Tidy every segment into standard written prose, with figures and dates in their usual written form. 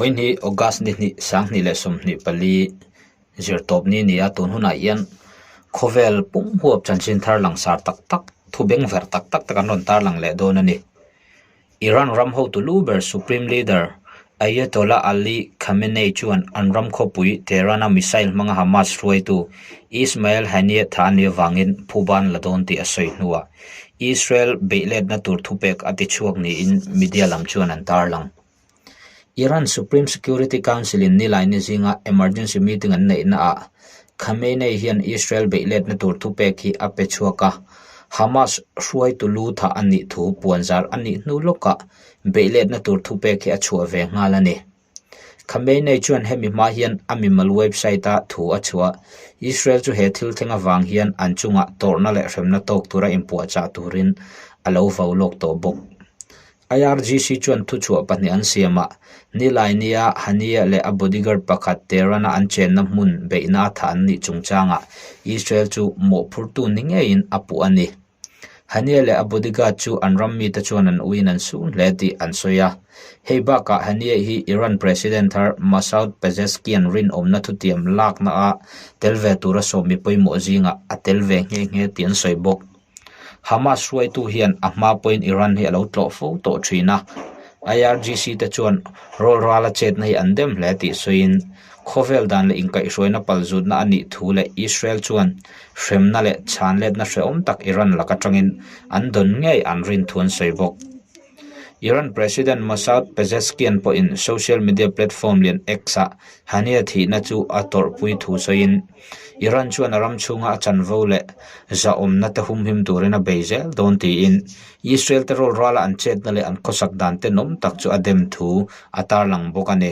Vawiin hi August ni hnih sanghnih leh 24 zirtawp ni a ni a, tun hunah hian khawvel pum huap chanchin thar langsar tak tak thu beng verh tak tak te kan rawn tarlang leh dawn a ni. Iran ram hotu lu ber Supreme Leader Ayatollah Ali Khamenei chuan an ram khawpui Tehran-a missile hmanga Hamas hruaitu Ismail Haniyeh tha a nih avangin phuban la dawn tih a sawi hnuah Israel beihletna tur thupek a ti chhuak niin media lam chuan an tarlang. Iran Supreme Security Council-in Nilaini zinga emergency meeting an neihnaah Khamenei hian Israel beihletna tur thupek hi a pe chhuak a, Hamas hruaitu lu thah a nih thu puanzar a nih hnu lawkah beihletna tur thupek hi a chhuah ve nghal a ni. Khamenei chuan hemi hma hian a mimal website-a thu a chhuah. Israel chu he thil thleng avang hian an chungah tawrhna leh hremna tawk tura inpuahchah turin a lo vo lawk tawh bawk. IRGC chuan thuchhuah pahnih an siam a, Nilainia Haniyeh leh a bodyguard pakhat Tehran-a an chenna hmun beihna a thah an nih chungchangah Israel chu mawhphurtu ni ngeiin a puh a ni. Haniyeh leh a bodyguard chu an ram mite chuan an uiin an sun hle tih an sawi a. Hei bakah Haniyeh hi Iran President thar Masoud Pezeshkian rinawmna thutiam lakna a tel ve tura sawmi pawimawh zingah a tel ve nghe nghe tih an sawi bawk. Hamas hruaitu hian a hma pawhin Iran hi a lo tlawh fo tawh thin a, IRGC te chuan rawlrala chetna hi an dem hle tih sawiin khawvel dan leh inkaihhruaina palzutna a nih thu leh Israel chuan hremna leh chhanletna hrehawm tak Iran lak atangin an dawn ngei an rin thu an sawi bawk. Iran President Masoud Pezeshkian pawhin social media platform lian X-ah Haniyeh thihna chu a tawrhpui thu sawiin Iran chuan a ram chhunga a chanvo leh zahawmna te humhim turin a bei zel dawn tiin Israel te rawl rala an chetna leh an khawsak dan tenawm tak chu a dem thu a tarlang bawk a ni.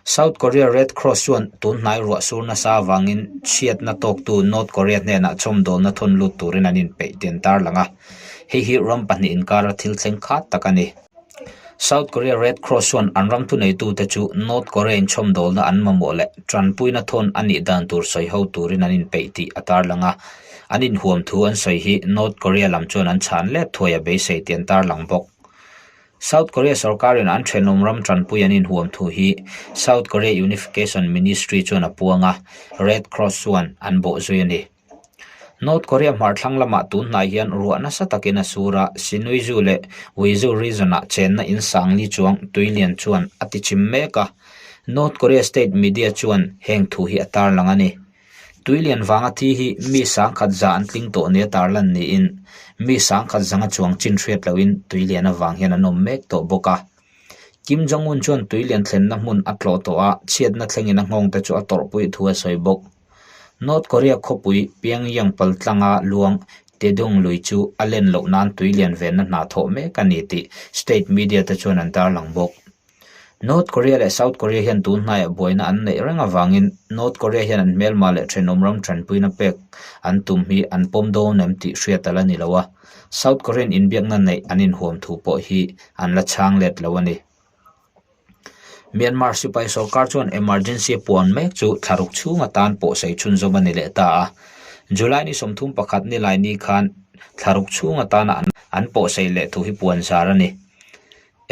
South Korea Red Cross chuan tun hnai ruah sur nasa avangin chhiatna tawktu North Korea hnenah chhawmdawlna thawn lut turin an inpeih tih an tarlang a, hei hi ram pahnih inkara thil thleng khat tak a ni. South Korea Red Cross chuan an ram thuneitute chu North Korea inchhawmdawlna an mamawh leh tanpuina thawn a nih dan tur sawi ho turin an inpeih tih a tarlang a, an inhuam thu an sawi hi North Korea lam chuan an chhan let thuai a beisei tih an tarlang bawk. South Korea sorkarin an thenawm ram tanpui an inhuam thu hi South Korea Unification Ministry chuan a puang a, Red Cross chuan an bawhzui a ni. North Korea hmarthlang lamah tun hnai hian ruah nasa takin a sur a, Sinuiju leh Uiju region-ah chenna in sangli chuang tuilian chuan a tichim mek a, North Korea state media chuan heng thu hi a tarlang a ni. Tuilian vanga thi hi mi sangkhat za an tling tawh nia tarlan niin mi sangkhat zanga chuang chin hriat lohin tuilian avang hian an awm mek tawh bawk a. Kim Jong Un chuan tuilian thlenna hmun a tlawh tawh a, chhiatna thlengin a nghawng te chu a tawrhpui thu a sawi bawk. North Korea khawpui Pyongyang paltlanga luang Taedong lui chu a len loh nan tuilian venna hna thawh mek a ni tih state media te chuan an tarlang bawk. North Korea leh South Korea hian tun hnaiah buaina an neih reng avangin North Korea hian an hmelma leh thenawm ram tanpuina pek an tum hi an pawm dawn em tih hriat a la ni lo a, South Korean inbiakna neih an inhuam thu pawh hi an la chhang let lo a ni. Myanmar sipai sorkar chuan emergency a puan mek chu thlaruk chhung atan pawhsei chhunzawm a ni leh ta a, July ni 31 nilaini khan thlaruk chhung atana an pawhsei leh thu hi puan zar a ni.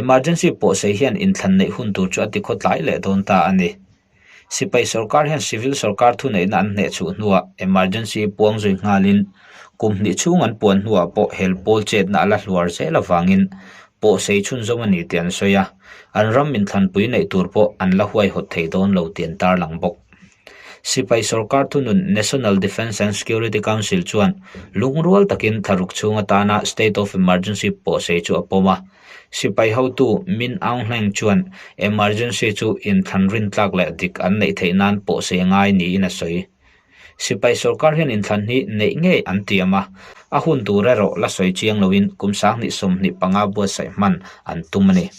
Emergency pawhsei hian inthlan neih hun tur chu a ti khawtlai leh dawn ta a ni. Sipai sorkar hian civil sorkar thuneihna an hneh chhuh hnuah emergency puang zui nghalin kum hnih chhung an puan hnuah pawh hel pawl chetna a la hluar zel avangin pawhsei chhunzawm a ni tih an sawi a, an ram inthlanpui neih tur pawh an la huaihawt thei dawn lo tih an tarlang bawk. Sipai sorkar thunun National Defence and Security Council chuan lungrual takin thlaruk chhung atana State of Emergency pawhsei chu a pawm a. Sipai hotu Min Aung Hlaing chuan emergency chu inthlan rintlak leh dik an neih theih nan pawhsei ngai niin a sawi. Sipai sorkar hian inthlan hi neih ngei an tiam a, a hun tur erawh la sawi chiang loin kum 2025 buatsaih hman an tum a ni.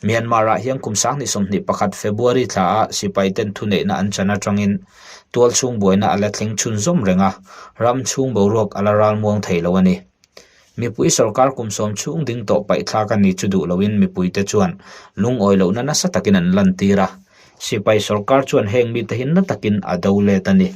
Myanmar-ah hian kum 2021 February thlaah sipai ten thuneihna an chan atangin tual chhung buaina a la thleng chhunzawm reng a, ram chhung boruak a la ralmuang thei lo a ni. Mipui sorkar kum sawm chhung ding tawh paihthlak a ni chu duh loin mipuite chuan lungawi lohna nasa takin an lantir a, sipai sorkar chuan heng mite hi na takin a do let a ni.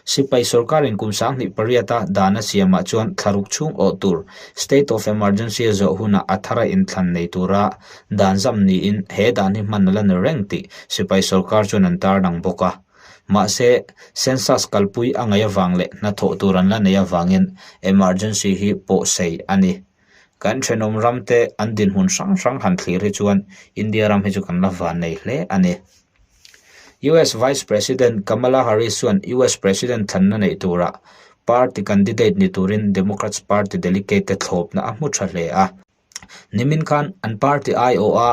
Sipai sorkarin kum 2008-a dan a siamah chuan thlaruk chhung awh tur State of Emergency a zawh hunah a thara inthlan nei tura dan zam niin he dan hi hman a la ni reng tih sipai sorkar chuan an tarlang bawk a. Mahse, census kalpui a ngaih avang leh hnathawh tur an la neih avangin emergency hi pawhsei a ni. Kan thenawm ramte an dinhmun hrang hrang han thlir hi chuan India ram hi chu kan la van nei hle a ni. US Vice President Kamala Harris chuan US President thlanna neih turah party candidate ni turin Democrats party delegate te thlawpna a hmu tha hle a. Nimin khan an party aiawha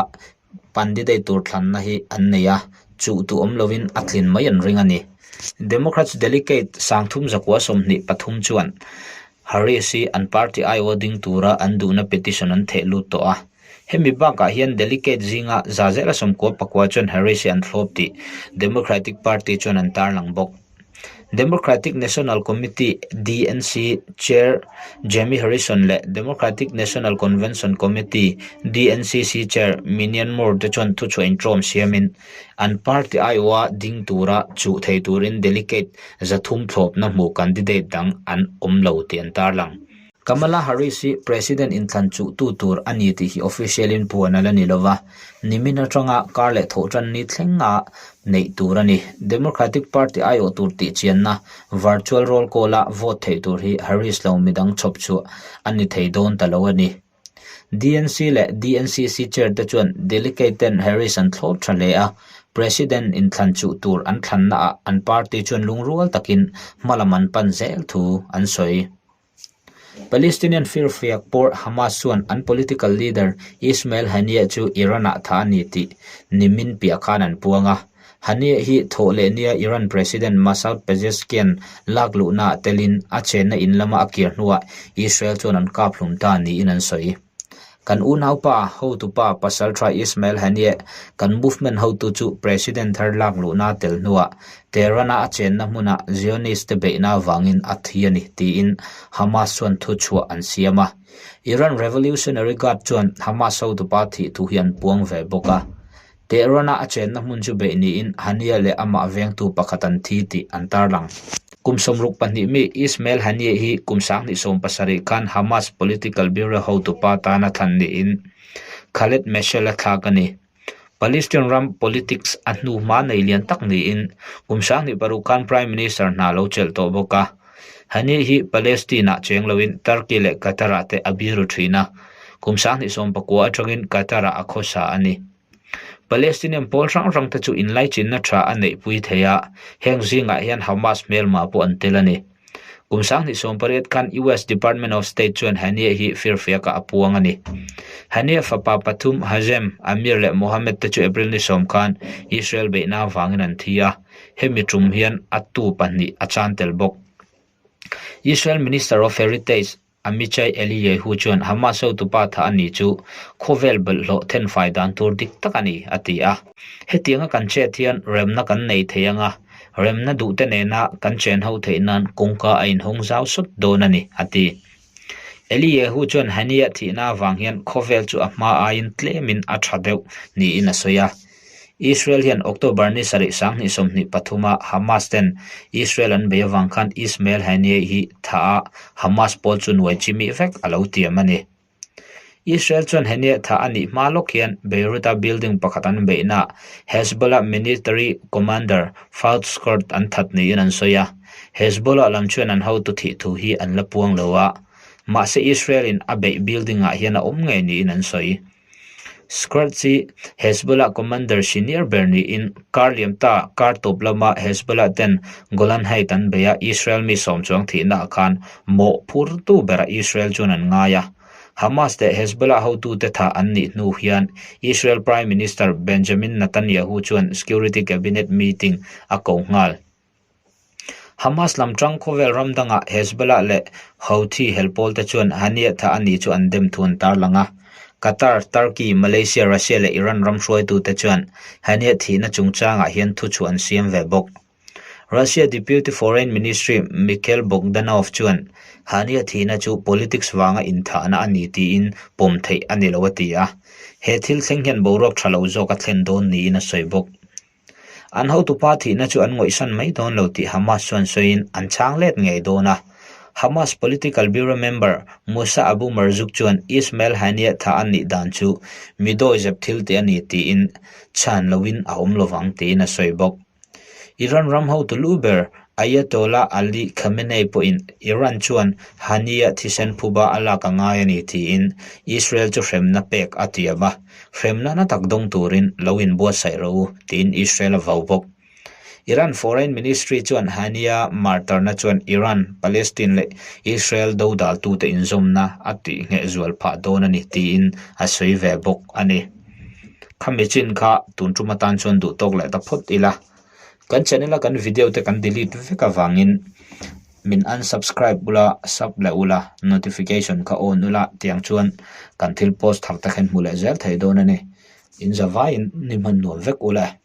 candidate tur thlanna hi an nei a, chuh tu awm lovin a tlin mai an ring a ni. Democrats delegate 3123 chuan Harris hi an party aiawha ding tura an duhna petition an theh lut tawh a. Hemi bakah hian delegate zinga 199 chuan Harris hi an thlawp tih Democratic Party chuan an tarlang bawk. Democratic National Committee, DNC, Chair Jamie Harrison leh Democratic National Convention Committee, DNCC, Chair Minyon Moore te chuan thuchhuah inṭawm siamin an party aiawha ding tura chuh thei turin delegate 300 thlawpna hmu candidate dang an awm lo tih an tarlang. Kamala Harris hi President inthlan chuhtu tur a ni tih hi official in puan a la ni lova, nimin atanga kar leh thawhtan ni thlenga neih tur a ni. Democratic Party aiawh tur tih chianna virtual roll call a vote theih tur hi Harris lo midang chhawp chhuah a ni thei dawn ta lo a ni. DNC leh DNCC chair te chuan delegate ten Harris an thlawp tha hle a, President inthlan chuh tur an thlannaah an party chuan lungrual takin hmalam an pan zel thu an sawi. Palestinian firfiak pawr Hamas chuan an political leader Ismail Haniyeh chu Iran-ah thah a ni tih nimin piah khan an puang a. Haniyeh hi thawh leh nia Iran President Masoud Pezeshkian lak luhnaah telin a chenna in lama a kir hnuah Israel chuan an kap hlum ta niin an sawi. Kan unaupa, hotupa Pasalṭha Ismail Haniyeh, kan movement hotu chu President thar lak luhna tel hnuah Tehran-a a chenna hmunah Zionist-te beihna avangin a thi a ni, tiin Hamas chuan thuchhuah an siam a. Iran Revolutionary Guard chuan Hamas hotupa thih thu hi an puang ve bawk a. Tehran-a a chenna hmun chu beih niin Haniyeh leh amah vengtu pakhat an thi tih an tarlang. Kum 62 mi Ismail Haniyeh hi kum 2017 khan Hamas Political Bureau hotupa tana thlan niin Khaled Meshaal a thlak a ni. Palestine ram politics a hnuhma nei lian tak niin kum 2006 khan Prime Minister hna lo chelh tawh bawk a. Haniyeh hi Palestine-ah cheng loin Turkey leh Qatar-ah te a biru thin a, kum 2019 atangin Qatar-ah a khawsa a ni. Palestinian pawl hrang hrang te chu inlaichinna tha a neihpui thei a, heng zingah hian Hamas hmelma pawh an tel a ni. Kum 2018 khan US Department of State chuan Haniyeh hi firfiakah a puang a ni. Haniyeh fapa pathum Hazem, Amir leh Mohammed te chu April ni sawm khan Israel beihna avangin an thi a, hemi tum hian a tu pahnih a chan tel bawk. Israel Minister of Heritage Amichai Eliyahu chuan Hamas hotupa thah a ni chu khawvel bawlhhlawh thenfai dan tur dik tak a ni, a ti a. Hetianga kan chet hian remna kan nei thei ang a, remna duhte nena kan chen ho theih nan kawngka a inhawng zau sawt dawn a ni, a ti. Eliyahu chuan Haniyeh thihna avang hian khawvel chu a hma aiin tlemin a tha deuh niin a sawi a. Israel hian October ni sarih 2023 a Hamas ten Israel an bei avang khan Ismail Haniyeh hi thah a Hamas pawl chu nuai chi mih vek a lo tiam a ni. Israel chuan Haniyeh thah a nih hma lawk hian Beirut-a building pakhat an beihnaah Hezbollah military commander Fouad Shkort an that niin an sawi a. Hezbollah lam chuan an hotu thih thu hi an la puang lo a, mahse Israel-in a beih building-ah hian a awm ngei niin an sawi. Skrts hi Hezbollah commander senior ber niin kar liam ta kar tawp lama Hezbollah ten Golan Heights an bei a, Israel mi sawm chuang thihnaah khan mawhphurtu berah Israel chuan an ngai a. Hamas leh Hezbollah hotute thah an nih hnu hian Israel Prime Minister Benjamin Netanyahu chuan Security Cabinet meeting a ko nghal. Hamas lam tang khawvel ram dangah Hezbollah leh Houthi helpawl te chuan Haniyeh thah a nih chu an dem thu an tarlang a. Qatar, Turkey, Malaysia, Russia leh Iran ram hruaitute chuan Haniyeh thihna chungchangah hian thuchhuah an siam ve bawk. Russia Deputy Foreign Ministry Mikhail Bogdanov chuan Haniyeh thihna chu politics vanga inthahna a ni tiin pawm theih a ni lo a ti a. He thil thleng hian boruak tha lo zawk a thlen dawn niin a sawi bawk. An hotupa thihna chu an ngawihsan mai dawn lo tih Hamas chuan sawiin an chhang let ngei dawn a. Hamas Political Bureau member Musa Abu Marzouk chuan Ismail Haniyeh tha a nih dan chu mi dawizep thil tih a ni tiin chhan loin a awm lovang tiin a sawi bawk. Iran ram hotu lu ber Ayatollah Ali Khamenei pawhin Iran chuan Haniyeh thisen phuba a lak a ngai a ni tiin Israel chu hremna pek a tiam a, hremna na tak dawng turin lo inbuatsaih rawh u tiin Israel a vau bawk. Iran Foreign Ministry chuan Haniyeh martarna chuan Iran, Palestine leh Israel dodaltute inzawmna a tihngheh zual phah dawn a ni tiin a sawi ve bawk a ni. Khami chin kha tun tum atan chuan duh tawk leh ta phawt ila. Kan channel a kan video te kan delete vek avangin min unsubscribe ula sub leh ula notification kha on ula tiang chuan kan thil post thar te kha in hmu leh zel thei dawn a ni. In zavaiin ni hman nuam vek ula.